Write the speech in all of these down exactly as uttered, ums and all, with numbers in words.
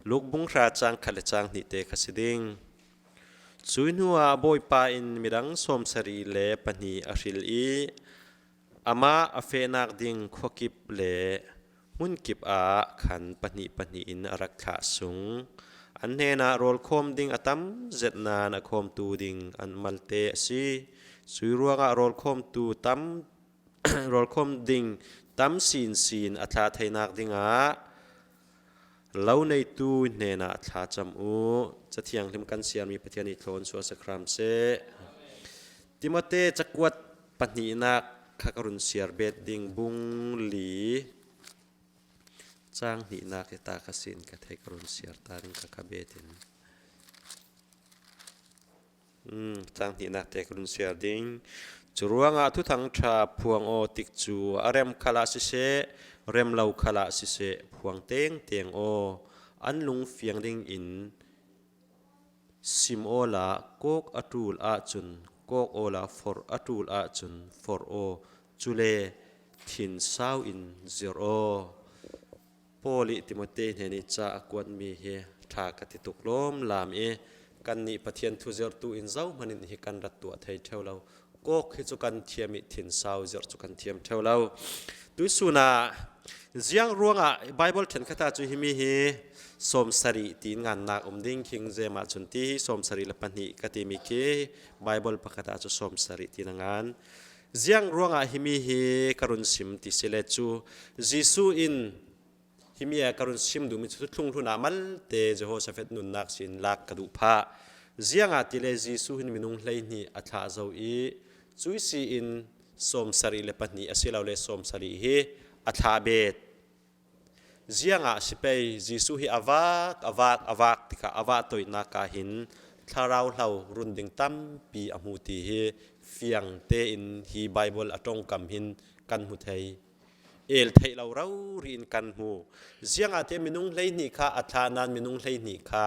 Luk bung hra cang khat le cang hnihte kha si ding. Cui hnuah Bawipa in midang sawmsarih le pahnih a hril i, amah a fehnak ding khuakip le hmunkip ah khan pahnih pahnih in a rak thlah sung. An hnenah rawlkhawm ding a tam zet nain a khawmtu ding an malte a si. Cui ruangah rawlkhawmtu tam rawlkhawm ding tam sinsin a thlah theinak dingah lo neitu hnenah thlacam uh. Cathianghlim kan siarmi Pathian i thlawn suahsak hram seh. Timote cakuat pahnihnak kha ka run siar bet ding bung li cang hnihnak hi ta kha sin ka thei ka run siar ta ding ka kha betin. Cang hnihnak te ka run siar ding. Curuangah thuthang ṭha phuang aw tikcu a rem khalah siseh, rem lo khalah siseh, phuang tengteng aw. An lungfiang dingin sim awla kawk a ṭul ahcun kawk awla forh a ṭul ahcun forh aw. Cule thinsau in zirh aw. Paul i Timote hnen i ca a kuatmi hi ṭha ka ti tuk lawm lam i, kannih Pathian thu zirhtu in zohman in hi kan rat tuah thei ṭheu lo. Kawk hi cu kan thiam i thinsau zirh cu kan thiam ṭheu lo. Tuisun ah ziang ruangah Bible ṭhenkhat ah cu himi hi sawmsarih tiin ngannak um ding, King James ah cun ti hi sawmsarih le pahnih ka timi khi Bible pakhat ah cu sawmsarih tiin a ngan. Ziang ruangah himi hi ka run sim ti si le cu Jesuh in himi a ka run sim duhmi cu thuthlung hlun ah malte Jehoshaphat nunnak sin lak ka duh phah. Ziangahtile Jesuh hin minung hleihnih a thlah zo i cui si in sawmsarih le pahnih a si lo le sawmsarih hi a thlah bet. Ziangah si pei Jesuh hi a vak, a vak, a vak tikah a vak toihnak ah hin thlarau hlo run ding tampi a hmu ti hi fiang tein hi Bible a ṭongkam hin kan hmu thei. El theih lo rori in kan hmu. Ziangahtile minung hleihnih kha a thlah nain minung hleihnih kha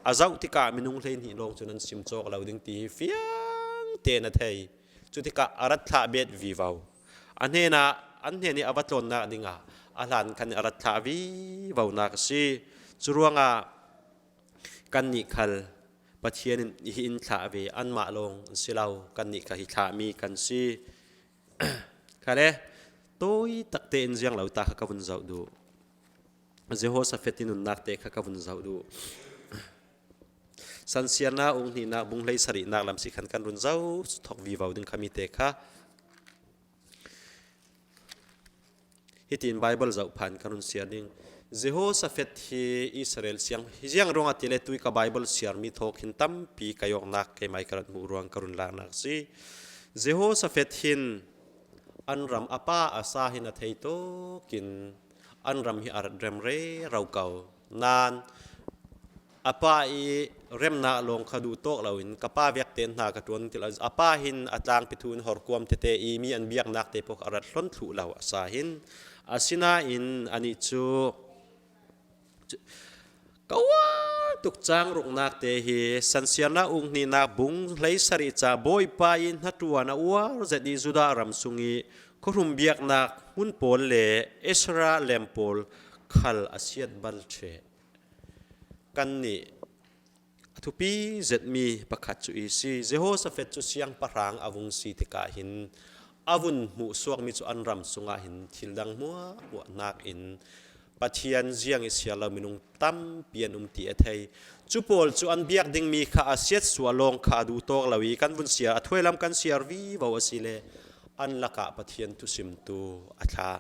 a zoh tikah minung hleihnih lawng cu nan sim cawk lo ding ti hi fiang tein a thei. Cutikah a rat thlah bet vivo. A hnenah an hnen i a va tlawnnak dingah a hlan khan a rat thlah vivonak a si. Curuangah kannih khal Pathian in hi in thlah ve, anmah lawng an si lo, kannih kha hi thlahmi kan si. Khale, tawi takte in ziang lo ta kha ka vun zoh duh. Jehoshaphat i nunnak te kha ka vun zoh duh. Sansiarnak ung hnihnak bung hleisarihnak lam si khan kan run zoh thok vivo ding khami te kha. Hitin Bible zoh phan kan run siar ding. Jehoshaphat hi Israel siang, hi ziang ruangah tile tui ka Bible siarmi thawk hin tampi ka yawknak keimah i ka rat hmuh ruang ka run laknak si. Jehoshaphat hin an ram a pa Asa hin a thei tawkin an ram hi a rat rem rero ko. Nain a pa i remnak lawng kha duh tawk loin ka pa viakte hna ka ṭuan ti lo. A pa hin a tlangpi thu in horkuam tete i mi an biaknak te pawh a rat hlon thluh lo Asa hin. Asinain anih cu ka uar tuk cang ruknak te hi Sansiarnak ung hnihnak bung hleisarih ca Bawipa i hnaṭuan a uar zet i Judah ram sung i khuahrum biaknak hmun pawl le Asherah lem pawl khal a siat bal ṭheh. Kannih a thupi zetmi pakhat cu i si. Jehoshaphat cu siangpahrang a vung si tikah hin a vun hmuhsuakmi cu an ram sungah hin thil dang hmuahhmuah hnakin Pathian ziang i siar lo minung tampi an um ti a thei. Cu pawl cu an biak dingmi kha a siatsuah lawng kha a duh tawk lo i kan vun siar, a thuailam kan siar vivo a si le an lakah Pathian thusimtu a thlah.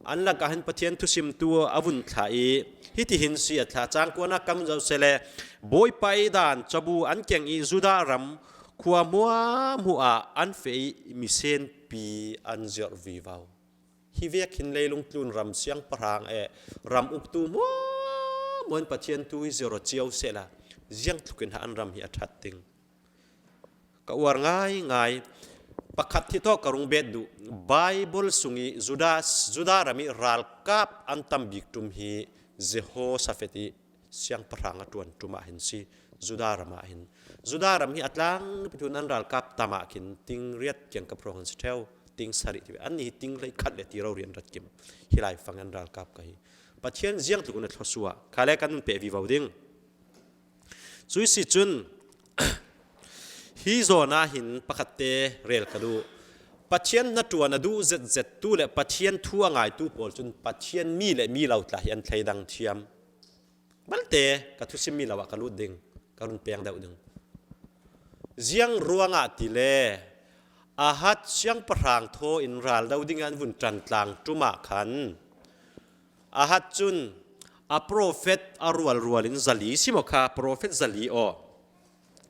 An lakah hin Pathian thusimtu a vun thlah i hitihin si a thlah. Cangkuanak kan zoh seh le Bawipa i dan cabu an keng i Judah ram khua hmuahhmuah ah an feh i misenpi an zirh vivo. Hi vek hin leilung tlun ram siangpahrang eh ram uktu hmuahhmuah in Pathian thu hi zirh aw cio sehla ziang tlukin ha an ram hi a ṭhat ding. Ka uar ngaingai. Pakhat hi tawh ka rung bet duh. Bible sung i Judah, Judah ram i ralkap an tam bik ṭum hi Jehoshaphat i siangpahrang a ṭuan ṭum ah hin si. Judah ram ah hin. Judah ram hi a tlangpi ṭum an ralkap tam ah khin ting riat kiang ka phrong an si ṭheu. Ting sarih ti ve. An nih hi ting hleikhat le ti rori an rat kim. Hi lai fang an ralkap ka hi. Pathian ziang tluk in a thluasuah. Kha le kan nun peh vivo ding. Cuih si cun, hi zawn ah hin pakhatte rel ka duh. Pathian hnaṭuan a duh zetzet tu le Pathian thu a ngaitu pawl cun Pathian mi le mi lo tla hi an thleidang thiam. Malte ka thusimmi lo ah ka lut ding, ka run peng deuh ding. Ziang ruangah tile, Ahaz siangpahrang thaw in ral do dingin an vun ṭan tlang ṭum ah khan, Ahaz cun a profet a rualrual in zali si maw kha, profet zali aw,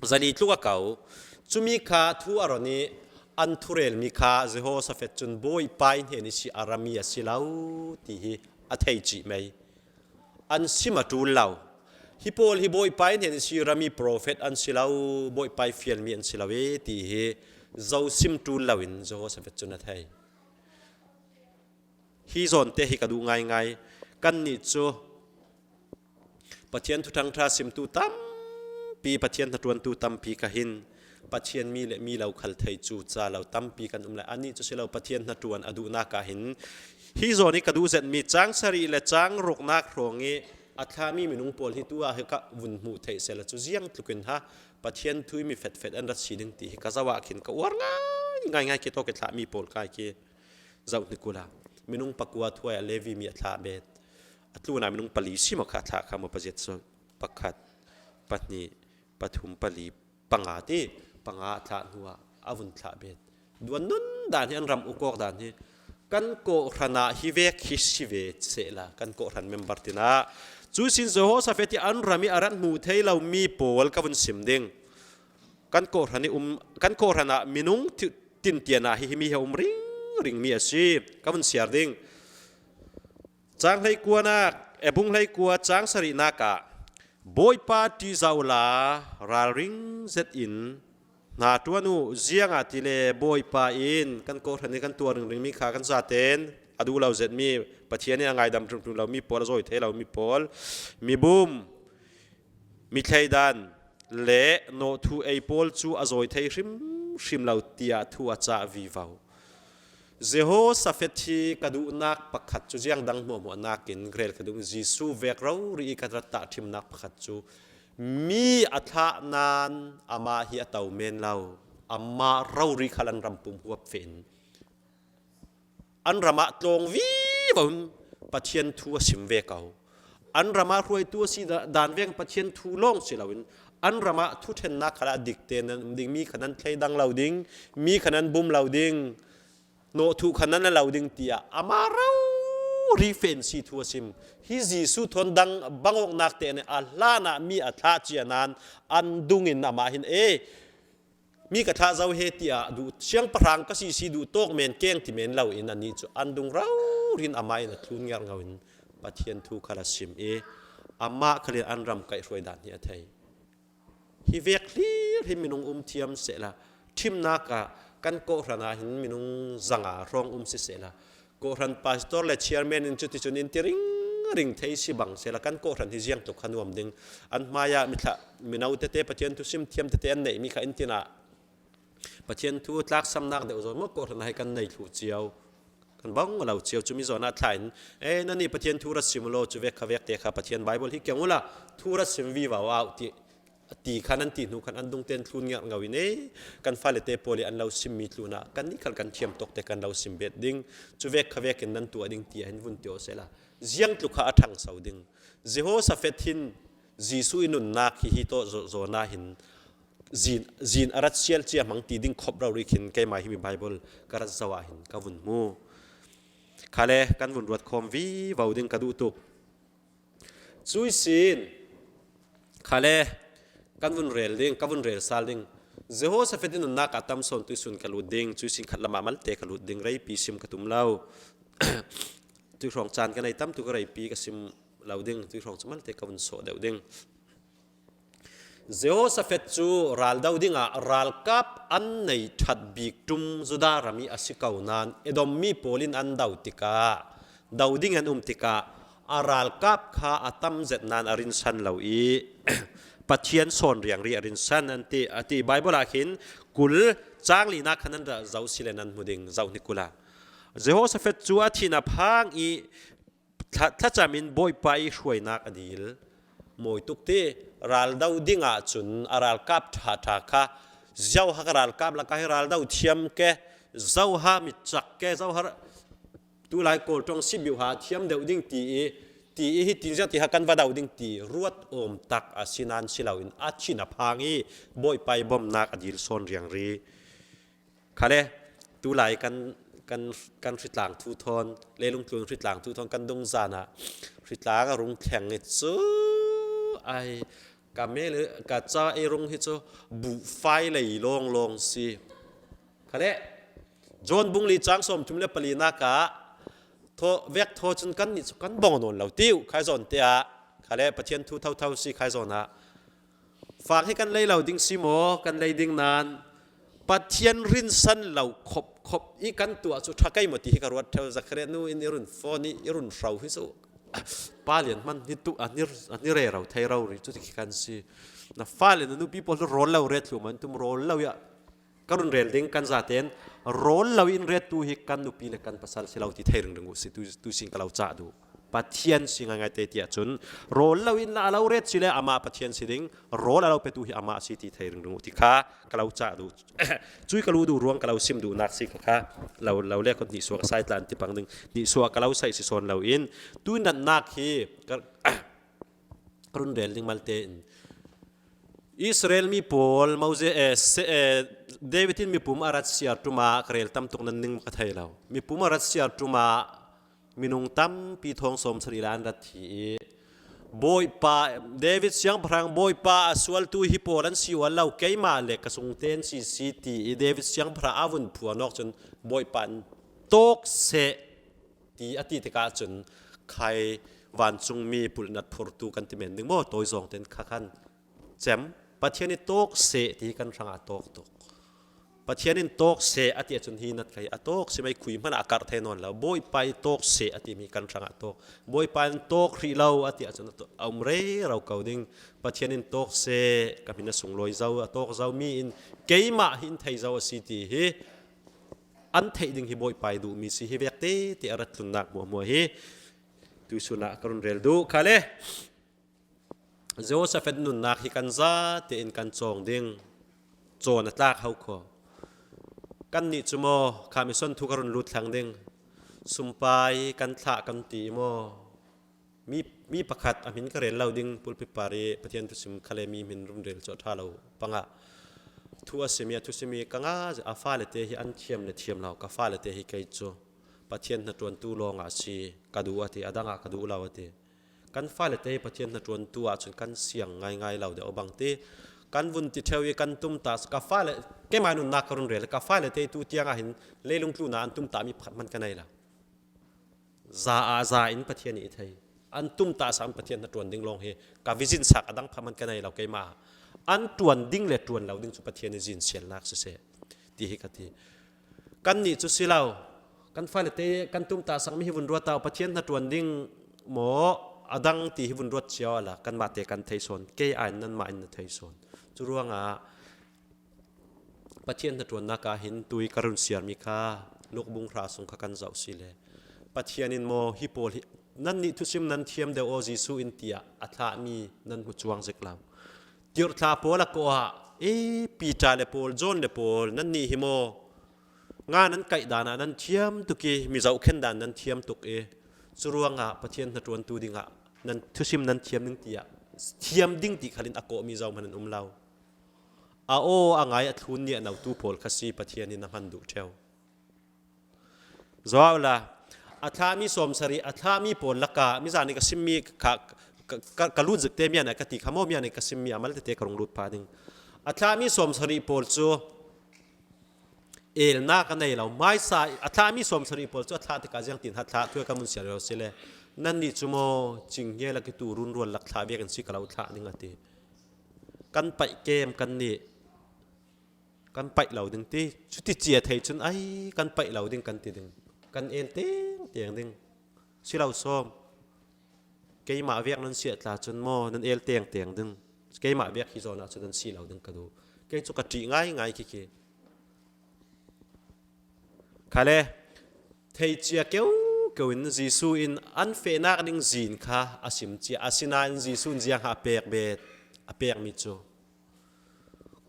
zali tluk a ko. Cumi kha thu a ron i an thurelmi kha Jehoshaphat cun Bawipa i hnen i si a rami a si lo ti hi a thei cih mei. An sim a ṭul lo. Hi pawl hi Bawipa i hnen i si rami profet an si lo, Bawipa i fialmi an si lo e ti hi zo sim ṭul lo in Jehoshaphat cun a thei. Hi zawnte hi ka duh ngaingai. Kannih cu Pathian thuṭhangṭha simtu tampi, Pathian hnaṭuantu tampi ka hin, Pathian mi le mi lo khal thei cu ca lo tampi kan um lai. Anih cu si lo, Pathian hnaṭuan a duhnak ah hin hi zawn i ka duh zetmi cang sarih le cang ruknak hrawng i a thlahmi minung pawl hi tu ah hi ka vun hmuh theih sehla cu ziang tlukin ha Pathian thu i mi fetfet an rat si ding ti hi ka zoh ah khin ka uar ngai, ngaingai, kei tawk i thlahmi pawl kai khi zoh hnik uhla. Minung pakua thuai a Levi mi a thlah bet. A tlunah minung pali si maw kha thlah kha maw, paziat saw pakhat, pahnih, pathum, pali, panga ti, panga a thlah hnuah a vun thlah bet. Duan nun dan hi an ram ukawk dan hi kan kawhhran ah hi vek hi si ve sehla, kan kawhhran member tinah. Cusin Jehoshaphat hi an ram i a rat hmu thei lomi pawl ka vun sim ding. Kan kawhhran i um, kan kawhhran ah minung ti-, tintian ah hi, himi hi a um ringring mi a si. Ka vun siar ding. Cang hleikuanak, e, bung hleikua cang sarihnak ah, Bawipa ṭihzah uhla ralring zetin hna ṭuan uh, ziangahtile Bawipa in kan kawhhran i kan tuah ringringmi kha kan zaten a duh lo zetmi, Pathian in a ngaidam hrimhrim lomi pawl, a zawi thei lomi pawl, mibum, mi thleidan le nawhthuh ei pawl cu a zawi thei hrimhrim lo tiah thu a cah vivo. Jehoshaphat hi ka duhnak pakhat cu ziang dang hmuahhmuah nakin ka rel ka duh. Jesuh vek rori i ka rat tahṭhimnak pakhat cu mi a thlah nain amah hi a to men lo. Amah rori khal an ram pum huap feh in an ram ah tlawng vivo in Pathian thu a sim ve ko. An ram ah hruaitu a si da-, dan veng Pathian thu lawng si loin an ram ah thuṭhennak khal ah dik tein an um ding, mi kha nan thleidang lo ding, mi kha nan bum lo ding, nawhthuh kha nan la lo ding tiah amah rori feh in si thu a sim. Hi Jesuh thawn dang bangawknak te nih a hlan ah mi a thlah cia nain an dung in amah hin, e, mi ka thlah zo he tiah duh, siangpahrang ka si si duh tawk men keng ti men lo in anih cu an dung rori in amah in a thlun ngerhngo in Pathian thu khal a sim i amah khal in an ram kaih hruai dan hi a thei. Hi vek hlir hi minung um thiam sehla, ṭhimnak ah kan kawhhran ah hin minung zanga hrawng um si sehla, kawhhran pastor le chairman in cuticun in ti ringring thei si bang sehla, kan kawhhran hi ziang tluk kha nuam ding. An hmaiah mi thlah, mino tete, Pathian thusim thiam tete an neihmi kha in tinah Pathian thu tlaksamnak deuh zawn maw kawhhran ah hi kan nei thluh cio, kan bang lo cio. Cumi zawn ah thlah in, e, nannih Pathian thu rat sim law, cu vek kha vek te kha Pathian Bible hi keng uhla thu rat sim vivo au ti, ti khan an ti hnu khan an dung tein thlun ngerhngo in, e, kan fale te pawl i an lo simmi tlunah kannih khal kan thiam tawk te kan lo sim bet ding, cu vek kha vek in nan tuah ding tiah hin vun ti aw sehla, ziang tluk kha a ṭhangso ding. Jehoshaphat hin Jesuh i nunnak hi hi tawh zaw-, zawn ah hin zin, zin a rat sial cia hmang ti ding khop rori khin keimah himi Bible ka rat zoh ah hin ka vun hmu. Khale kan vun ruat khawm vivo ding ka duh tuk. Cuisin, khale kan vun rel ding, ka vun rel sal ding. Jehoshaphat i nunnak ah tam sawn tuihsun ka lut ding, cuisin khat lamah malte ka lut ding, reipi sim ka tum lo. Tuihrawng caan ka nei tam tuk, reipi ka sim lo ding, tuihrawng cu malte ka vun sawh deuh ding. Jehoshaphat cu ral do dingah ralkap an nei ṭhat bik ṭum Judah ram i a si ko nain Edom mi pawl in an do tikah, do ding an um tikah a ralkap kha a tam zet nain a rinsan lo i Pathian sawn riangri a rinsan an ti, a ti. Bible ah khin kul cang linak khan nan ra zo si le nan hmu ding, zoh hnik uhla. Jehoshaphat cu a thin a phang i Thla, thlacam in Bawipa i hruainak a dil mawi tuk ti. Raldo dingah cun a ralkap ṭhaṭha kha, Zoha ka ralkap lakah hi raldo thiam ke, Zoha mitcak ke, Zoha tulai Kawl ṭong si biuha thiam deuh ding ti i, ti i hi tin ziah ti ha kan va do ding ti ruat awm tak a si nan si loin a thin a phang i Bawipa i bawmnak a dil sawn riangri. Khale, tulai kan, kan, kan hritlang thu thawn, leilung tlung hritlang thu thawn kan dungzan ah hritlang a rung thleng i cu ai ka mel, ka ca i rung hi cu buhfai lei lawnglawng si. Khale, John bung li cang sawmthum le palinak ah thaw, vek thaw cun kannih cu kan bawng nawn lo tiu, khai zawn te ah. Khale, Pathian thu thotho si khai zawn ah. Fang hi kan lei lo ding si maw, kan lei ding nan Pathian rinsan lo khop khop i kan tuah cu ṭha kei maw ti hi ka ruat ṭheu. Zakaria nu in i run fawn i, i run hro hi cu, pa lian hman hi tu a ni, a ni rero thei rori cu ti khi kan si. Na fale na nupi pawl rawl lo ret thlu man tum rawl lo ia ka run rel ding kan zaten rawl lo in ret tu hi kan nupi le kan pasal si lo ti thei ringring uh si tu, tu sin ka lo cah duh. Pathian si ngaingai te tiah cun rawl lo in la a lo ret si le amah Pathian si ding, rawl a lo petu hi amah si ti thei ringring uh ti kha ka lo cah duh. Cui ka lu duh ruang ka lo sim duhnak si kha kha lo, lo le khuat nihsuak a sai tlan ti pang ding, nihsuak ka lo sai si sawn lo in tu natnak hi ka, ka run rel ding malte in Israel mi pawl Moses, eh, se, eh, David in mipum a rat siar ṭuma ka rel tam tuk nan ning ka thei lo. Mipum a rat siar ṭuma minung tampi thawng sawm sarih la an rat thi i Bawipa, David siangpahrang Bawipa a sualtu hi pawl an si ual lo, keimah le ka sungte an si si ti i David siangpahrang a vun phuan awk cun Bawipa in tawk seh ti a ti tikah cun khai vancungmi pulhnat phurtu kan ti men ding maw? Tawi zawng ten kha khan cem, Pathian i tawk seh ti hi kan hrangah tawk tuk. Pathian in tawk seh a ti ahcun hi nat kha hi a tawk si mai khui hmanh a karh thei nawn lo. Bawipa i tawk seh a timi kan hrangah tawk. Bawipa in tawk hrih lo a ti ahcun a tawk, a um rero ko ding. Pathian in tawk seh ka hmin a sunglawi zo, a tawk zo mi in keimah hi in thei zo a si ti hi an theih ding hi Bawipa i duhmi si hi vek tete a rat tlunnak hmuahhmuah hi tuisun ah ka run rel duh kha le. Jehoshaphat nunnak hi kan zate in kan cawng ding. Cawn a tlak ho kho. Kannih cu maw, kha mison thu ka run lut thlang ding. Sumpai kan thlah kan ti i maw? Mi, mi pakhat a hmin ka rel lo ding, pulpit par i Pathian thusim khale mi hmin run rel cu a ṭha lo pangah thu a sim i, a thusim i ka nga a fale te hi an thiam le thiam lo, ka fale te hi kei cu Pathian hnaṭuantu lawngah a si, ka duh a ti, a dangah ka duh lo a ti. Kan fale te hi Pathian hnaṭuantu ahcun kan siang ngaingai lo deuh a bang ti. Kan vun ti ṭheu i kan tumtah, ka fale, keimah nunnak ka run rel, ka fale te hi tu tiang ah hin leilung tlun ah an tumtah mi pakhat hman ka nei lo. Za ah za in Pathian i thei. An tumtah sa an Pathian hnaṭuan ding lawng hi ka vision sak a dang phah hman ka nei lo keimah. An ṭuan ding le ṭuan lo ding cu Pathian i zin sialnak siseh, ti hi ka ti. Kannih cu si lo, kan fale te kan tumtah sakmi hi vun ruat ah Pathian hnaṭuan ding maw a dang ti hi vun ruat cio a la, kanmah te kan thei sawn, kei aiin nanmah in na thei sawn. Cu ruangah Pathian hnaṭuannak ah hin tui ka run siarmi kha Luk bung hra sung kha kan zoh si le Pathian in maw hi pawl hi nannih thusim nan thiam deuh aw Jesuh in tiah a thlahmi nan hmu cuang zik lo. Tirhthlah pawl a kawh ah, e, Peter le pawl, John le pawl, nannih hi maw nga nan kaih dan ah nan thiam tuk i, mi zohkhen dan nan thiam tuk i, cu ruangah Pathian hnaṭuantu dingah nan thusim nan thiam ding tiah thiam ding ti khalin a kawhmi zohman an um lo. A aw a ngai a thlun niahnotu pawl kha si Pathian in a hman duh ṭheu. Zoh la, a thlahmi sawmsarih, a thlahmi pawl lakah, mizan i ka simmi kha, ka, ka, ka lut zikte mian a ka ti kha maw, mian i ka simmi a mal tete ka rung lut pah ding. A thlahmi sawmsarih pawl cu elnak a nei lo, hmaisa a thlahmi sawmsarih pawl cu a thlah tikah ziangtin ha thlah thu a kan vun siar lo si le, nannih cu maw, cing hngel a kitu runrual lak thlah vekin si ka lo thlah ding a ti. Kan paih kem kannih. Kan paih lo ding ti, cuti cia thei cun, ai, kan paih lo ding kan ti ding. Kan el tengteng ding. Si lo sawm. Keimah vek nan siah tla cun maw, nan el tengteng ding. Keimah vek hi zawn ah cun nan si lo ding ka duh. Kei cu ka ṭih ngaingai khi khi. Khale, thei cia keu ko in Jesu in an fehnak ding zin kha a sim cia. Asinain Jesu in ziang a pek bet, a pekmi cu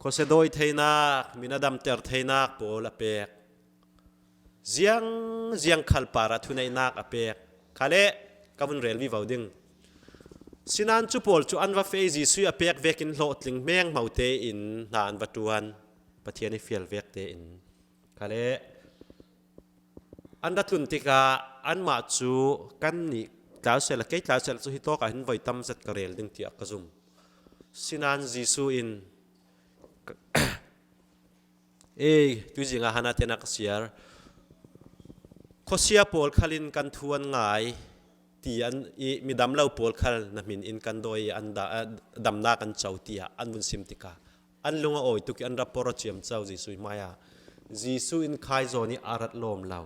khuasia dawi theinak, min a damter theinak pawl a pek. Ziang, ziang khal parah thuneihnak a pek. Khale ka vun rel vivo ding. Sinan cu pawl cu an va feh i Jesu a pek vekin hlawhtling mengmo tein hna an va ṭuan. Pathian i fial vek tein. Khale an ra tlun tikah anmah cu kannih tlau sehla, kei tlau sehla cu hitawk ah hin voi tam zet ka rel ding tiah ka zum. Sinan Jesu in, "Ei, tuizing ah hana tiang a ka siar. Khuasia pawl khal in kan thu an ngai, ti an i midam lo pawl khal na hmin in kan dawi i an da, a, damnak an co," tiah an vun sim tikah an lung a awi tuk i an ra por a ciamco Jesuh hmaiah. Jesuh in khai zawn i a rat lawm lo,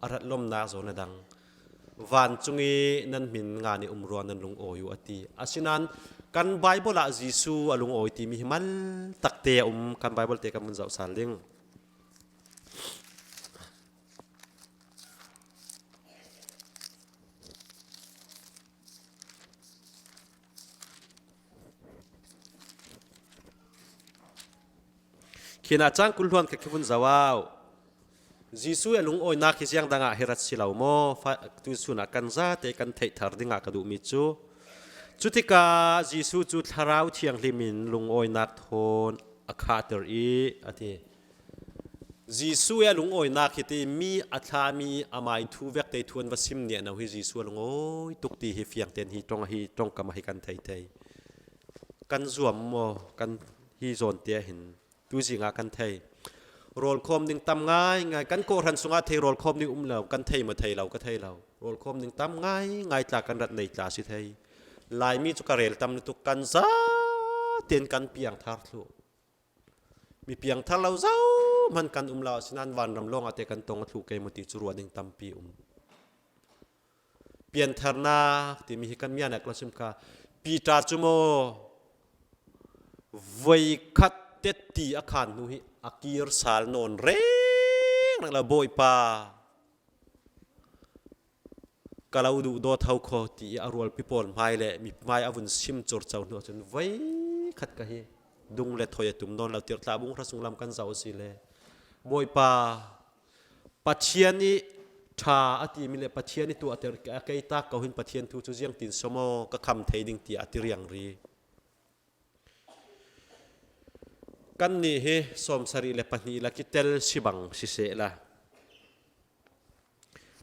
a rat lawmnak zawn a dang. "Vancung i nan hmin ngan i um rua, nan lung awi uh," a ti. Asinain kan Baibal ah Jesuh a lung awi timi hi mal takte a um, kan Baibal te kan vun zoh sal ding. Khin ah cang kul hluan kha khi vun zoh au. Jesuh a lungawinak hi ziang dangah hi rat si lo maw? Fa-, tuihsun ah kan zate kan theih thar dingah ka duhmi cu. Cutikah Jesuh cu Thlarau Thianghlim in lungawinak thawn a khahter i a ti. Jesuh i a lungawinak hi ti mi a thlami amai thu vekte thu an va sim niahno hi Jesuh a lungawi tuk ti hi fiang tein hi ṭong, hi ṭongkam ah hi kan thei thei. Kan zuam maw, kan hi zawn te ah hin tuizing ah kan thei. Rawlkhawm ding tam ngaingai, kan kawhhran sungah thei rawlkhawm ding um lo, kan thei maw thei lo, ka thei lo. Rawlkhawm ding tam ngaingai tla kan rat nei tla si thei. Laimi cu ka rel tam lutuk, kan zaten kan piangthar thluh. Mi piangthar lo zohman kan um lo, asinain vanram lawngah te kan tong a thluh kei maw ti cu ruah ding tampi um. Piantharnak timi hi kan mian ah ka lo sim kha. Peter cu maw, voikhat tetti a khan hnu hi a kir sal nawn reng reng lo, "Bawipa, ka lo duh dawt ho kho," ti i a rualpi pawl hmai le mi hmai a vun sim curco hnu ahcun, "Voikhat ka hi, dung le thoi a tum nawn lo, tirhthlah bung hra sunglam kan zoh a si le, Bawipa, Pathian i ṭha a timi le Pathian i tuahter a kei tak ko hin Pathian thu cu ziangtin so maw ka kham thei ding," tiah a ti riangri. Kannih hi sawmsarih le pahnih la kitel si bang sisehla,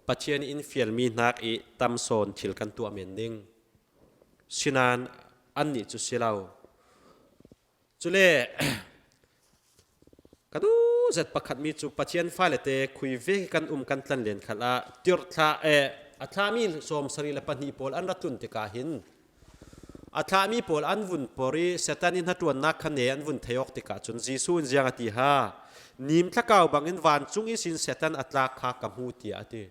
Pathian i in fialmi hnak i tam sawn thil kan tuah men ding. Sinan annih cu si lo. Cule, ka duh zet pakhatmi cu Pathian fale te khui vek i kan um kan tlanlen khal ah tirhthlah, eh, a thlahmi sawmsarih le pahnih pawl an ra tlun tikah hin, a thlahmi pawl an vun por i Satan i hnaṭuannak kha ne an vun thei awk tikah cun Jesuh in ziang a ti ha? "Nim thlakau bangin vancung ihsin Satan a tlak kha ka hmu," tiah a ti.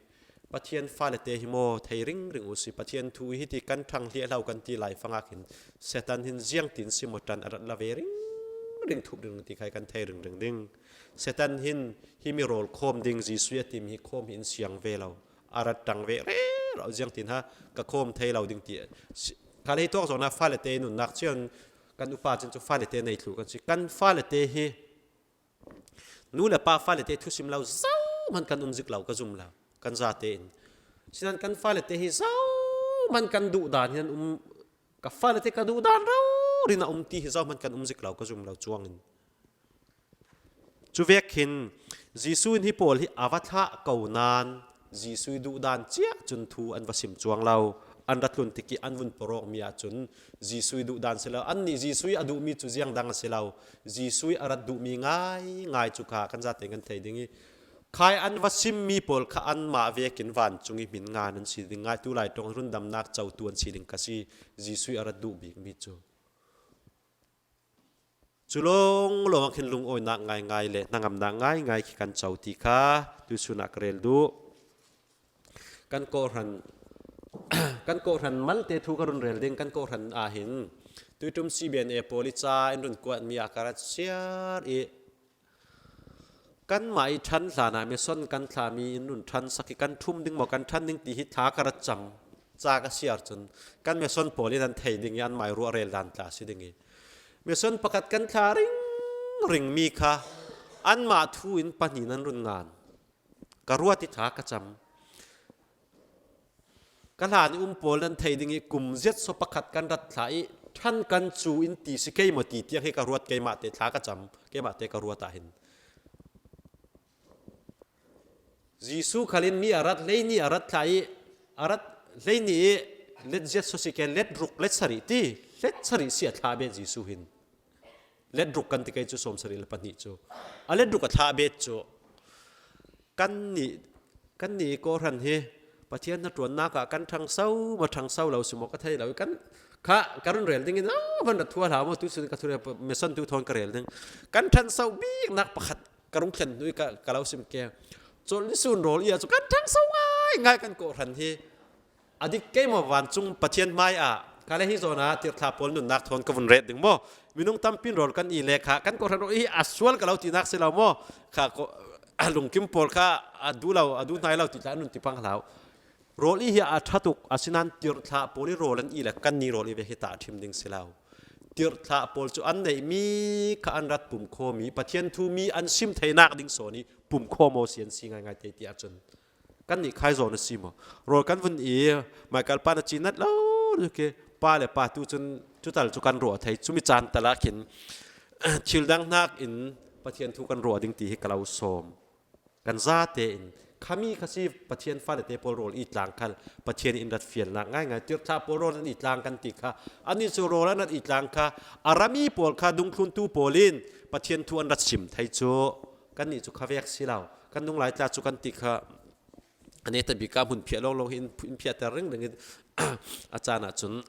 Pathian fale te hi maw thei ringring u si, Pathian thu hi ti kan ṭhang hliahhlo kan ti lai fangak hin Satan hin ziangtin si maw ṭan a rat la ve ringring, thup ringring ti khai kan thei ringring ding. Satan hin hi mi rawl khawm ding, Jesuh a timi hi khawm hi in siang ve lo, a rat ṭang ve rero, ziangtin ha ka khawm thei lo ding ti si. Kha lei tawk zawkna fale te nunnak cian kan upa cin cu fale te nei thluh kan si. Kan fale te hi nu le pa fale te thusim lo zohman kan um zik lo ka zum lo, kan zate in. Sinan kan fale te hi zohman kan duh dan hi an um, ka fale te ka duh dan rori in a um ti hi zohman kan um zik lo ka zum lo cuangin. Cuvek hin Jesuh in hi pawl hi a va thlah ko nain Jesuh i duh dan ciah cun thu an va sim cuang lo. An ra tlun tik i an vun porawkmi ahcun Jesuh i duh dan si lo. Annih Jesuh i a duhmi cu ziang dang a si lo. Jesuh i a rat duhmi ngai ngai cu kha kan zate kan thei ding i, khai an va simmi pawl kha anmah vekin vancung i hmin ngan an si ding ngai, tu lai ṭong rundamnak cotu an si ding kha si, Jesuh i a rat duh bikmi cu. Cu lawnglawng ah khin lungawinak ngaingai le hnangamnak ngaingai khi kan co ti kha tuihsun ah ka rel duh. Kan kawhhran, kan kawhhran malte thu ka run rel ding. Kan kawhhran ah hin tuiṭum C B N A pawl i ca in run kuatmi ah ka rat siar i, Kanmah i ṭhan hlanah mission kan thlah mi in run ṭhansak i kan ṭhum ding maw, kan ṭhan ding ti hi thla ka rat cam ca ka siar cun kan mission pawl in an thei ding i anmah i ruah rel dan tla a si ding i mission pakhat kan thlah ringring mi kha anmah thu in pahnih nan run ngan. Ka ruat i thla ka cam. Ka hlan i um pawl nan thei ding i kum ziat so pakhat kan rat thlah i ṭhan kan cu in ti si kei maw ti tiang hi ka ruat, keimah te thla ka cam, keimah te ka ruat ah hin. Jesuh khal in mi a rat, hleini a rat thlah i a rat, hleini i let ziat so si ken let ruk let sarih ti, let sarih si a thlah bet Jesuh hin. Let ruk kan ti kei cu sawm sarih le pahnih cu a let ruk a thlah bet cu. Kannih, kannih kawhhran hi Pathian hnaṭuannak ah kan ṭhangso maw ṭhangso lo si maw ka thei lo i kan kha ka run rel ding in a van rat thu a hlau maw tu sin ka thurel mission tu thawn ka rel ding. Kan ṭhanso biknak pakhat ka rung thlen hnu i ka, ka lo sim ke. Colh ni sun rawl i ah cu kan ṭhangso ngai ngai kan kawhhran hi a dik kei maw vancung Pathian hmai ah ka le hi zawn ah tirhthlah pawl nunnak thawn ka vun ret ding maw? Minung tampi in rawl kan i le kha kan kawhhran rawl i hi a sual ka lo tinak si lo maw? Kha ko, a lungkim pawl kha a duh lo, a duh hnai lo ti tla an run ti pang hlau. Rawl i hi a ṭha tuk, asinain tirhthlah pawl i rawl an i le kanni rawl i ve hi ta a ṭhim ding si lo. Tirhthlah pawl cu an neih mi kha an rat pum khaw mi, Pathian thu mi an sim theinak ding sawn i pum khaw maw si an si ngaingai te ti ahcun. Kannih khai zawn a si maw? Rawl kan vun i, Michael pa na ci nat lo, ke pa le pa tu cun cutal cu kan ruah thei, cumi caan tal ah khin thil dang hnak in Pathian thu kan ruah ding ti hi ka lo sawm. Kan zate in, khami kha si Pathian fale te pawl rawl i tlang khal, Pathian in rat fialnak ngaingai, tirhthlah pawl rawl an i tlang kan ti kha, annih cu rawl an rat i tlang kha, a rami pawl kha, dungthluntu pawl in Pathian thu an rat sim thei cu, kannih cu kha vek si lo, kan nung lai tla cu kan ti kha, a neta bik ah hmunphiah lawnglawng hi in, in phiahter ringring i a caan ahcun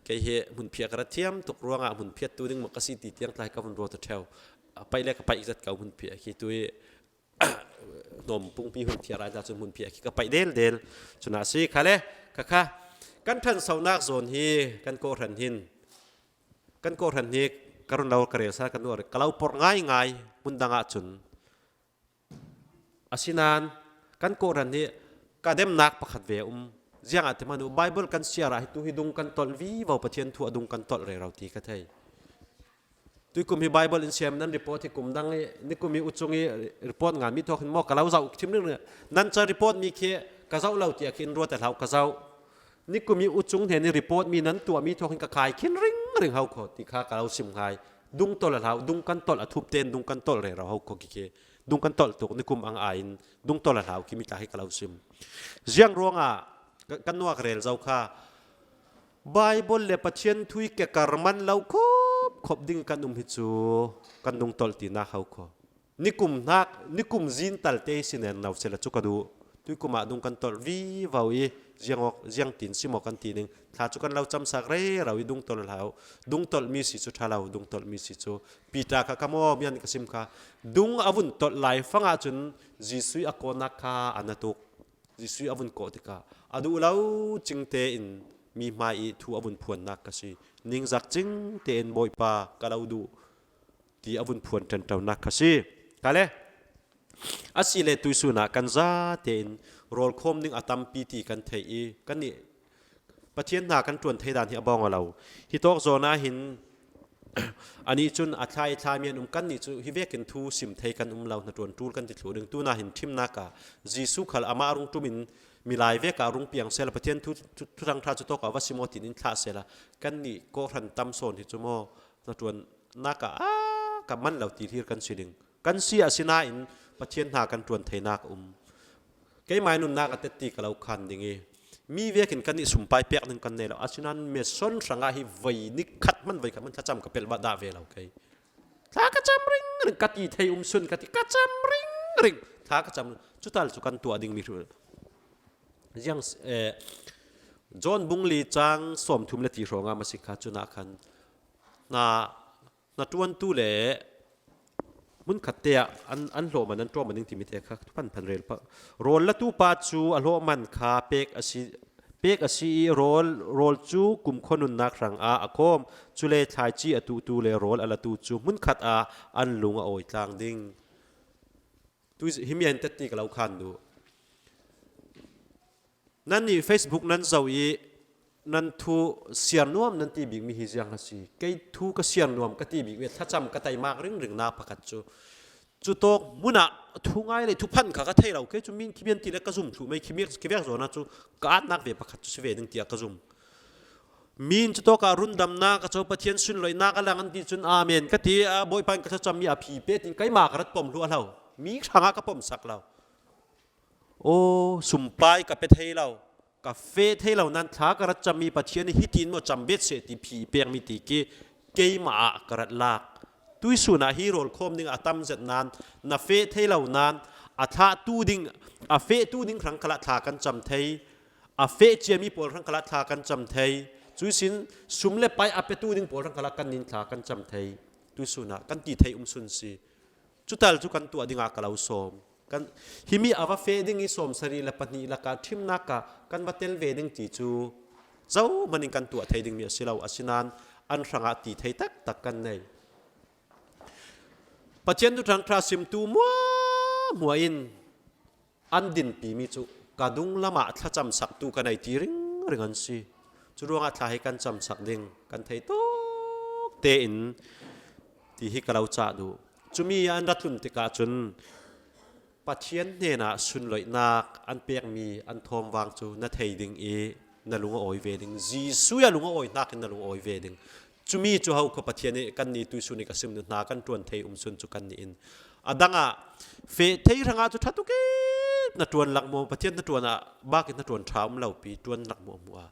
kei hi hmunphiah ka rat thiam tuk ruangah hmunphiat tu ding maw ka si ti tiang tlai ka vun ruat a ṭheu. A paih le ka paih zat ko hmunphiah khi tu i hnawm pungpi hmunphiah rai ta cun hmunphiah khi ka paih del del. Cun a si kha le kha kha kan ṭhansonak zawn hi kan kawhhran hin, kan kawhhran hi ka run lo ka rel sa kan nuar ka lo porh ngai ngai hmun dang ahcun Asinain kan kawhhran hi ka demnak pakhat ve a um. Ziangah ti hmanh uh, Baibal kan siar ah hi tu hi dung kan tolh vivo, Pathian thu a dung kan tolh rero ti ka thei. Tuikum hi Baibal in siam nan report hi kum dang i nikum i ucung i report ngan mi thawk hin maw ka lo zoh thim ring ring. Nan ca report mi khi ka zoh lo tiah khi in ruat a hlau ka zoh. Nikum i ucung hnen i report mi nan tuah mi thawk hin ka khai khin ring ring ho kho ti kha ka lo sim ngai. Dung tolh a hlau, dung kan tolh a thup tein dung kan tolh rero ho kho ki khi. Dung kan tolh tuk nikum ang aiin dung tolh a hlau khi mi tla hi ka lo sim. Ziang ruangah ka, kan nuak rel zo kha. Baibal le Pathian thu i kekar man lo khop khop ding kan um hi cu kan dung tolh tinak ho kho. Nikum hnak, nikum zin tal te hi si nen lo sila cu ka duh. Tuikum ah dung kan tolh vivo i ziang awk, ziang tin si maw kan ti ning. Thla cu kan lo camsak rero i dung tolh hlau. Dung tolh mi si cu ṭha lo, dung tolh mi si cu. Peter kha ka maw mian ka sim kha. Dung a vun tolh lai fang ahcun Jesuh a kawhnak kha a na tuk. Jesuh a vun kawh tikah a duh lo cing tein mi hmai i thu a vun phuannak ka si. Ningzak cing tein Bawipa ka lo duh ti a vun phuan ṭanṭonak kha si. Ka le, a si le tuisun ah kan za tein rawl khawm ding a tampi ti kan theih i, kannih Pathian hna kan ṭuan thei dan hi a bawng a lo. Hi tawk zawn ah hin, anih cun a thlai thlai mi an um, kannih cu hi vekin thu sim thei kan um lo, hnaṭuan ṭul kan ti thluh ding. Tuna hin ṭhimnak ah Jesuh khal amah a rung ṭum in milai vek ah a rung piang sela, Pathian thu, thu, thuthang ṭha cu tawk ah va sim aw tiin in thlah sela, kannih kawhhran tam sawn hi cu maw, hnaṭuannak ah, a, ka man lo ti hlir kan si ding. Kan si asinain Pathian hna kan ṭuan theinak a um. Keimah nunnak a tetti ka lo khan ding i, mi vekin kannih sumpai pek ding kan nei lo. Asinain mission hrangah hi voi ni khat hman, voi khat hman thlacam ka pelh mah dah ve lo kei. Thla ka cam ring ring, ka ti thei um sun ka ti, ka cam ring ring. Thla ka cam ring. Cutal cu kan tuah ding mi hru. Ziang, eh, John bung li cang sawm thum le ti hrawngah masi kha cunah khan. Na, na ṭuantu le hmunkhat te ah an, an hlawh man, an ṭuan man ding timi te kha phan phan rel pah. Rawl latu pa cu a hlawh man kha pek a si, pek a si i rawl, rawl cu kumkhua nunnak hrang ah a khawm. Cule thlaici a tuhtu le rawl a latu cu hmunkhat ah an lung a awi tlang ding. Tui himi a intet ni ka lo khan duh. Nannih Facebook nan zoh i nan thu siar nuam nan ti bik mi hi ziang a si. Kei thu ka siar nuam ka ti bik mi thlacam ka taimak ringringna pakhat cu, cutawk hmunah thu ngai le thu phan kha ka thei lo. Kei cu min khi bian ti le ka zum thluh mai khi biak, khi biak zawna cu ka atnak ve pakhat cu si ve ding tiah ka zum. Min cutawkah rundamnak a co Pathian sunloihnak a lang an ti cun amen ka ti. A Bawipa in ka thlacam mi a phi pet in keimah ka rat pom hluah lo. Mi hrangah ka pomsak lo. Aw, sumpai ka pe thei lo, ka feh thei lo nan thla ka rat cam mi Pathian hi hitin maw cam bet seh ti phi pek mi ti khi keimah ah ka rat lak. Tuisun ah hi rawl khawm ding a tam zet nan, na feh thei lo nan, a thlah tu ding, a feh tu ding hrang khalah thla kan cam thei, a feh ciami pawl hrang khalah thla kan cam thei. Cuisin sum le pai a pe tu ding pawl hrang khalah kan nin thla kan cam thei. Tuisun ah kan ti thei um sun si. Cutal cu kan tuah dingah ka lo sawm. Kan, himi a va feh ding i sawm sarih le pahnih lakah ṭhimnak ah kan va tel ve ding ti cu zohman in kan tuah thei dingmi a si lo, asinain an hrangah ti thei taktak kan nei. Pathian thuṭhang ṭha simtu hmuahhmuah in an dinpimi cu ka dunglam ah thlacamsaktu ka nei ti ringring an si. Cu ruangah thla hi kan camsak ding kan thei tawk tein ti hi ka lo cah duh. Cumi an rat tlun tikah cun Pathian hnenah sunloihnak an pekmi an thawmvang cu na thei ding i na lung a awi ve ding. Jesuh a lung a awi hnakin na lung a awi ve ding. Cumi cu ho kha Pathian nih kan ni tuisun i ka sim duh hna kan ṭuan thei um sun cu kan nih in a dangah feh thei hrangah cu ṭha tuk i na ṭuan lak maw? Pathian hnaṭuan ah bak i hnaṭuan ṭha um lo pi ṭuan lak maw a hmuh a.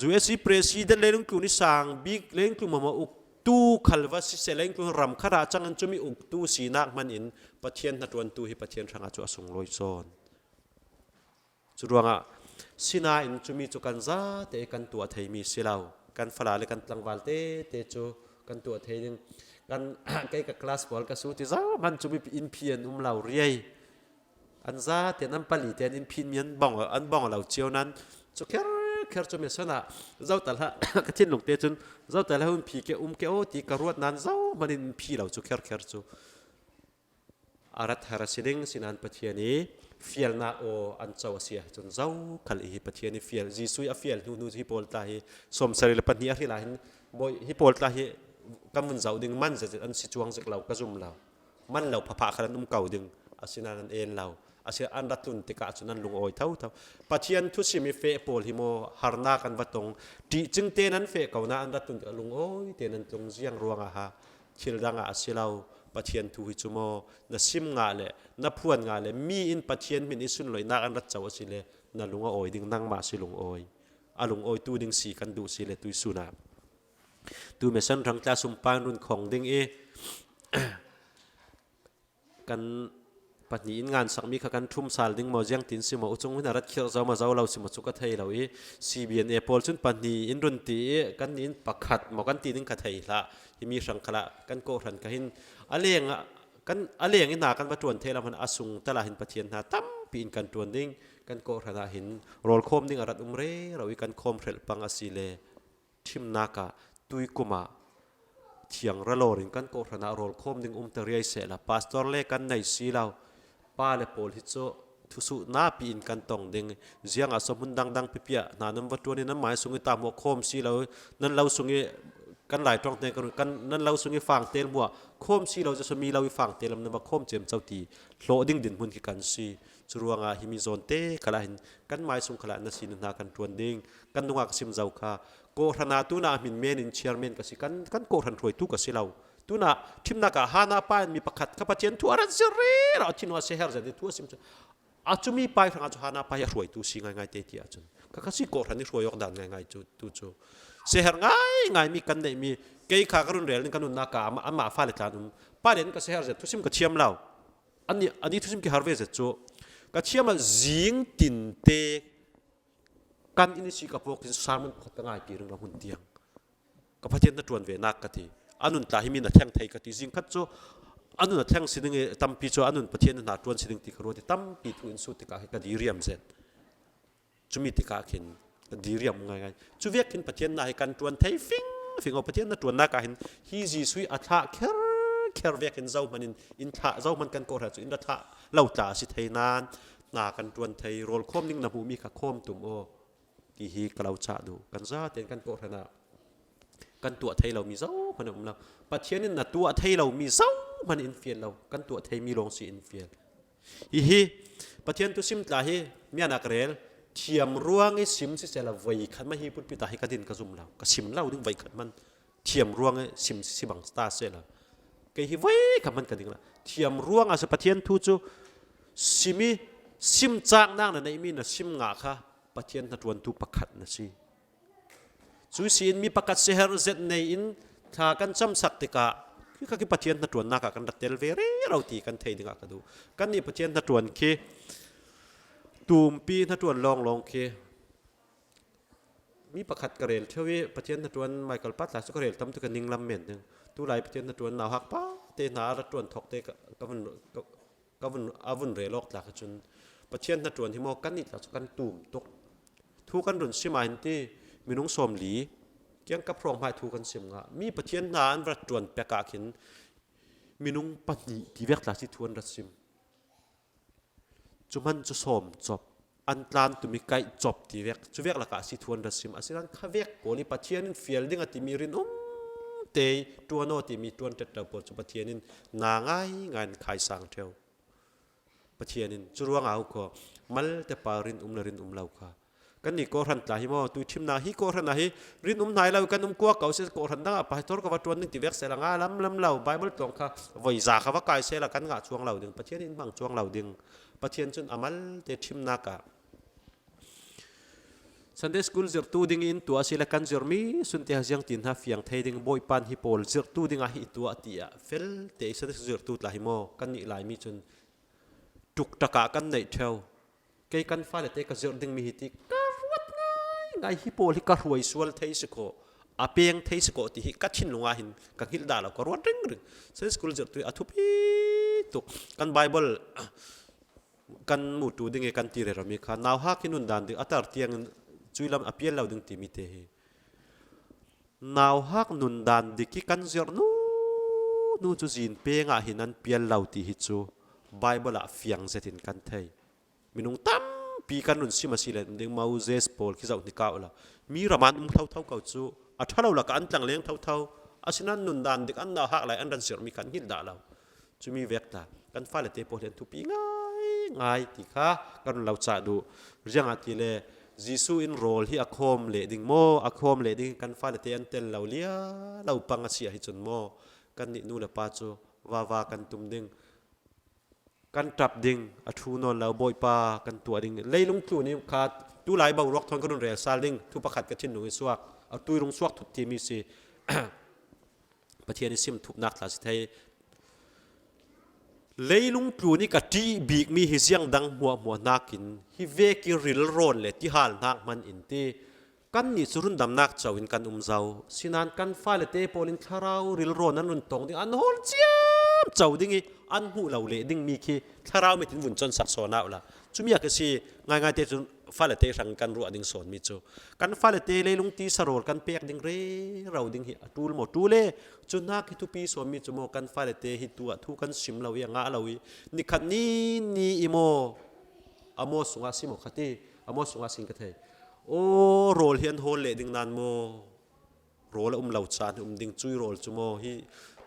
U S C president leilung tlun i sang bik leilung tlun maw uktu khal va siseh leilung tlun ram khat ah cang in cumi uktu sinak hman in Pathian hnaṭuantu hi Pathian hrangah cu a sunglawi sawn. Cu ruangah sinain cumi cu kan zate kan tuah theimi si lo, kan fala le kan tlangval tete cu kan tuah thei ding. Kan, kei ka class pawl ka su ti zohman cumi in phi an um lo riai. An zate an pali te an in phin mi an bawng, an bawng lo cio nan cu kher kher cu meson ah zotal ha ka thinlung te cun zotal ha hun phi ke um ke aw ti ka ruat nan zohman in phi lo cu kher kher cu. A rat har a si ding, sinan Pathian i fialnak aw an co a si ahcun zokhal i hi Pathian i fial, Jesuh i a fial hnu hnu hi pawl tla hi sawmsarih le pahnih a hril ah hin bawi hi pawl tla hi kan vun zoh ding man zet an si cuang zik lo ka zum lo. Man lo phaphah khat an um ko ding, asinain an en lo. Asinain an rat tlun tikah cun an lungawi thotho. Pathian thusim i feh pawl hi maw harnak an va tong. Ṭihcing te nan feh ko nain an rat tlun tikah lungawi te nan tlung ziang ruangah ha. Thil dangah a si lo, Pathian thu hi cu maw, na sim ngah le, na phuan ngah le, mi in Pathian hmin i sunloihnak an rat co a si le, na lung a awi ding, nangmah si lungawi. A lungawitu ding si kan duh si le, tuisun ah. Tu mesan rang tla sumpai run khong ding i, kan pahnih in ngansak mi kha kan ṭhum sal ding maw, ziangtin si maw, u cung hin a rat khirh zo maw, zo lo si maw cu ka thei lo i, C B N A pawl cun pahnih in run ti i, kan nih in pakhat maw kan ti ding ka thei hlah. Hi mi hrang khalah kan kawhhran ka hin a leng ah, kan, a leng in hna kan va ṭuan thei lo hmanh a sung tal ah hin Pathian hna tampi in kan ṭuan ding, kan kawhhran ah hin rawl khawm ding a rat um rero i kan khawm hrelh pang a si le. Ṭhimnak ah tuikum ah thiang ralawr in kan kawhhran ah rawl khawm ding um ta riai sehla, pastor le kan nei si lo, pa le pawl hi cu thusuh napi in kan tong ding, ziangah so hmun dangdang pipiah hna nan va ṭuan i nan mai sung i ta hmuah khawm si lo, nan lo sung i kan Lai ṭawng hnen kan, kan nan lo sung i fangtel hmuah khawm si lo, cu mi lo i fangtel lam nan va khawm ciamco ti hlawh ding dinhmun khi kan si. Cu ruangah hi mi zawn te khalah hin kan mai sung khalah na si hna kan ṭuan ding, kan nungak sim zo kha. Kawhhran ah tunah hmin men in chairman ka si, kan, kan kawhhran hruaitu ka si lo. Tunah ṭhimnak ah Hana pa in mi pakhat kha Pathian thu a rat zir rero a thin a seher zet i thu a sim cu. A cumi pai hrangah cu Hana pa hi a hruaitu si ngaingai te tiah cun. Kha kha si kawhhran i hruai awk dan ngaingai cu, tu cu. Seher ngaingai mi kan neih mi, kei kha ka run rel in ka nunnak ah amah, amah fale tlan um. Pa len ka seher zet, thusim ka thiam lo. Ani, ani thusim ki har ve zet cu. Ka thiam ah zing tin te kan in i si ka pawk in sermon pakhat ka ngaipi ring lo hmun tiang. Ka Pathian na ṭuan ve nak ka ti. A nun tla hi mi na thleng thei ka ti. Zing khat cu a nun a thleng si ding i tampi cu a nun Pathian na hna ṭuan si ding ti ka ruat i tampi thu in sut tikah hi ka diriam zet. Cumi tikah khin ka diriam ngaingai. Cu vek khin Pathian na hi kan ṭuan thei fingfing aw. Pathian na ṭuannak ah hin hi Jesuh a thlah kher kher vekin Zohmanin in thlah, Zohman kan kawhran chu in ra thlah lo tla a si thei nan, hna kan ṭuan thei, rawl khawm ding na hmuh mi kha khawm tum aw, ti hi ka lo chah duh. Kan zaten kan kawhranah kan tuah thei lo mi Zohman a um lo. Pathian in na tuah thei lo mi Zohman in fial lo. Kan tuah thei mi lawng si in fial. Hihi, Pathian thu sim tla hi, mianak rel, thiam ruang i sim sisela voi khat mah hi pulpit ah hi ka din ka zum lo. Ka sim lo ding voi khat man. Thiam ruang i sim si bang ta sela. Kei hi voi khat man ka ding la. Thiam ruang a si Pathian thu chu sim i, sim chak nak na nei mi na sim ngah kha Pathian hnaṭuan thu pakhat na si. Cu si in mi pakhat si herh zet nei in thla kan camsak tikah, khi kha khi Pathian hnaṭuannak ah kan rak tel ve rero ti kan thei dingah ka duh. Kannih Pathian hnaṭuan khi, tumpi hnaṭuan lawnglawng khi, mi pakhat ka rel ṭheu i Pathian hnaṭuan Michael Patla cu ka rel tam tuk a ninglam men ding. Tulai Pathian hnaṭuan nauhak pa te hna a rak ṭuan thawk te ka, ka vun, ka, ka vun, a vun rel awk tla kha cun Pathian hnaṭuan hi maw kannih tla cu kan tum tuk. Thu kan run sim ah hin ti minung sawmli kiangkap hrawng hmai thu kan sim ngah. Mi Pathian hna an rak ṭuan pek ah khin minung pahnih ti vek tla si thu an rak sim. Cu hman cu sawm cop, an tlan tumi kaih cop ti vek, cu vek lakah si thu an rak sim. Asinan kha vek pawl i Pathian in fial ding a timi rinum te ṭuan aw timi ṭuan ṭetto pawl cu Pathian in na ngai ngai an khaisang ṭheu. Pathian in cu ruangah a khaw malte pa rinum le rinum lo kha. Kannih kawhhran tla hi maw, tuithimnak hi kawhhran ah hi rinum hnai lo i kan um kuak ko si, kawhhran dang ah pastor ka va ṭuan ding ti vek sela nga lam lam lo, Bible tlawng kha voi za kha va kai sela kan ngah chuang lo ding, Pathian in hmang chuang lo ding. Pathian cun a malte ṭhimnak ah Sunday school zirhtu ding in tuah a si le kan zirhmi sunte ha ziangtin ha fiang thei ding, Bawipa in hi pawl zirhtu ding ah hi tuah tiah fel te i Sunday school zirhtu tla hi maw, kannih Laimi cun ṭuk takah kan neih ṭheu. Kei kan fale te ka zirh dingmi hi ti ka ruat ngai ngai, hi pawl hi ka hruai sual thei si kho, a peng thei si kho ti hi ka thinlung ah hin ka hngilh dah lo, ka ruat ringring. Sunday school zirhtu hi a thupi tuk. Kan Bible kan mutu ding i kan ti rero mi kha nauhak hi nundan ding a tar tiangin cui lam a pial lo ding timi te hi. Nauhak nundan dik i kan zirh nu, nu cu zin peng ah hin an pial lo ti hi cu Bible ah fiang zetin kan thei. Minung tampi kan run sim a si le ding, Moses pawl khi zoh hnik ah la mi ram an um thotho ko cu a ṭha lo lakah an tlangleng thotho. Asinan nundan dik an nauhak lai an ran zirhmi kan hngilh dah lo. Cumi vek ta kan fale te pawl hi an thupi ngai ngai ti kha kan run lo chah duh. Ziangahtile Jesuh in rawl hi a khawm leh ding maw, a khawm leh ding kan fale te an tel lo lia lo pang a si ahi cun maw, kannih nu le pa cu vava kan tum ding, kan ṭap ding, a ṭhu nawn lo Bawipa kan tuah ding. Leilung tlun i kha tulai boruak thawn kan run rel sal ding, thu pakhat ka thinlung i suak, a tuirung suak thut timi si. Pathian i sim thupnak tla si thei. Leilung tlun i ka ṭih bikmi hi ziang dang hmuahhmuah hnakin hi vek i rilrawn le tihal hnak hman in ti. Kannih cu rundamnak co in kan um zo. Sinan kan fale te pawl in thlarau rilrawn an run tong ding, an hawl ciamco ding i an hmuh lo leh dingmi khi thlarau mit in vun consak sawn ah la. Cumi a ka si ngaingai te cun fale te hrang kan ruah ding sawnmi cu kan fale te leilung tisa rawl kan pek ding rero ding hi a ṭul maw? Ṭul e. Cu hnak hi thupi sawnmi cu maw kan fale te hi tu ah thu kan sim lo i a ngah lo i nikhat ni ni i maw a maw sungah si maw khat i a maw sungah sin ka thei. Aw, rawl hi an hawl leh ding nan maw? Rawl a um lo caan hi um ding, cui rawl cu maw hi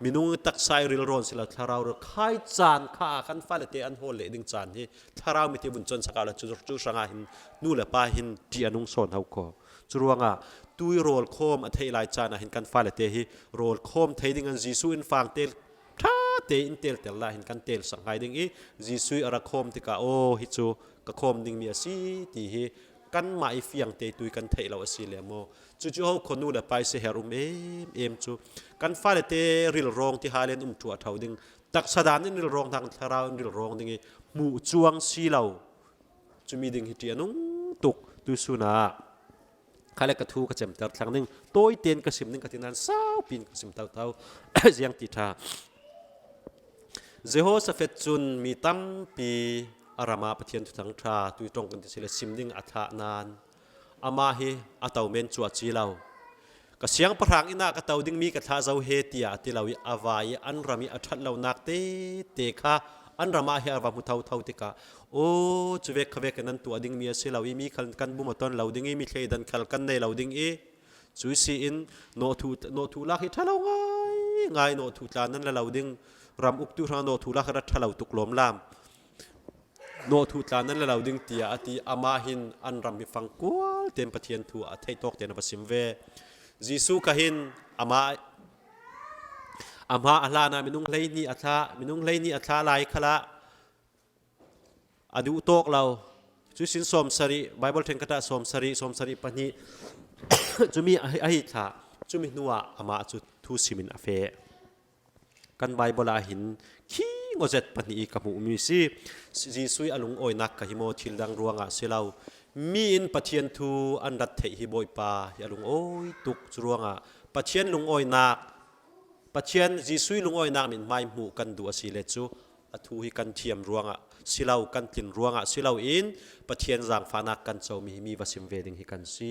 minung taksa i rilrawn si lo, thlarau rawl khai caan kha a kan fale te an hawl leh ding caan hi thlarau mit hi vun consak ah la cu, cu hrangah hin nu le pa hin ṭih an ung sawn ho kho. Cu ruangah tui rawl khawm a theih lai caan ah hin kan fale te hi rawl khawm thei ding an Jesuh in fangte ṭha te in telter lai hin kan telsak ngai ding i Jesuh i a rak khawm tikah aw hi cu ka khawm dingmi a si ti hi kanmah i fiang te tui kan theih lo a si le maw? Cucu ho kho nu le pa i si her um em em cu kan fale te rilrawng ti halen um ṭhuah ṭho ding, taksa dan in rilrawng hnak in thlarau in rilrawng ding i hmuh cuang si lo. Cumi ding hi ṭih a nung tuk tuisun ah. Kha le ka thu ka cemter thlang ding, tawi tein ka sim ding ka ti nan saupi in ka sim thotho. Ziang ti ṭha. Jehoshaphat cun mi tampi a ram ah Pathian thuthang ṭha tui ṭong kan ti si le sim ding a thlah nan amah hi a to men cuah ci lo. A siangpahrang inn ah ka to ding mi ka thlah zo he, tiah a ti lo i a vai i an ram i a ṭhat lonak tete kha an ram ah hi a va hmu thotho tikah, aw, cu vek kha vekin nan tuah dingmi a si lo i mi khal kan bum a ton lo ding i mi thleidan khal kan nei lo ding i, cu si in nawhthuh, nawhthuh lak hi ṭha lo ngai ngai, nawhthuh tla nan la lo ding, ram uktu hrang nawhthuh lak hi ṭha lo tuk lawmlam. Nawhthuh tla nan la lo ding, tiah a ti. Amah hin an ram hi fangkual tein Pathian thu a theih tawk tein a va sim ve. Jesuh kha hin amah, amah a hlanah minung hleihnih a thlah, minung hleihnih a thlah lai khalah a duh tawk lo. Cusin sawmsarih, Bible ṭhenkhat ah sawmsarih, sawmsarih pahnih cumi a hi, a hi thlah. Cumi hnuah amah cu thu simin a feh. Kan Bible ah hin khi ngawzet pahnih i ka hmuhmi si. Jesuh i a lungawinak kha hi maw, thil dang ruangah si lo. Mi in Pathian thu an rat theih hi Bawipa hi a lungawi tuk. Cu ruangah Pathian lungawinak, Pathian Jesuh i lungawinak mithmai hmuh kan duh a si le cu a thu hi kan thiam ruangah si lo, kan tlin ruangah si lo in Pathian zaangfahnak kan comi hi mi va sim ve ding hi kan si.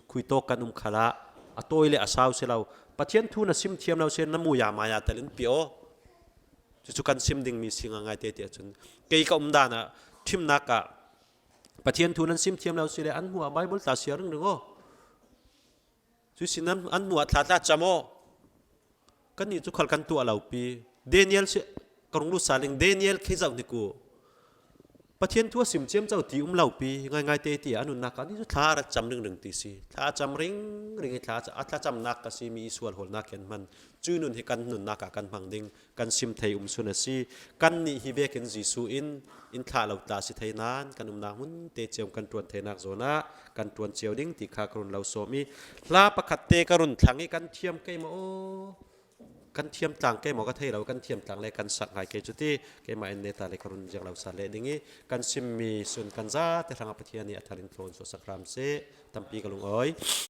Khuitawk kan um khalah a tawi le a sau si lo. Pathian thu na sim thiam lo si na muya maya tel in pi aw. Cucu kan sim dingmi si ngaingai te tiah cun kei ka um dan ah ṭhimnak ah Pathian thu nan sim thiam lo si le an hmuh ah Bible tla siar ringring aw. Cusin an, an hmuh ah thla tla cam aw. Kannih cu khal kan tuah lo pi. Daniel si, ka rung lut sa ling, Daniel khi zoh hnik u. Pathian thu a sim ciamco ti um lo pi, ngaingai te ti a nunnak ah ni cu thla a rat cam ringring ti si. Thla a cam ringring i thla a ca-, a thlacamnak ka si mi i sual hawlnak hi an hman. Cui nun hi kan nunnak ah kan hmang ding, kan sim thei um sun a si. Kannih hi vekin Jesuh in in thlah lo tla si thei nain kan umnak hmun te cio kan ṭuan theinak zawn ah kan ṭuan cio ding ti kha ka run lo sawm i, hla pakhat te ka run thlang i kan thiam keimah aw. Kan thiam tlang keimah ka thei lo, kan thiam tlang le kan sak ngai kei cuti, keimah in neta le ka run ziang lo sa leh ding i, kan simmi sun kan zate hrangah Pathian nih a thar in thlawn suahsak hram seh, tampi ka lungawi.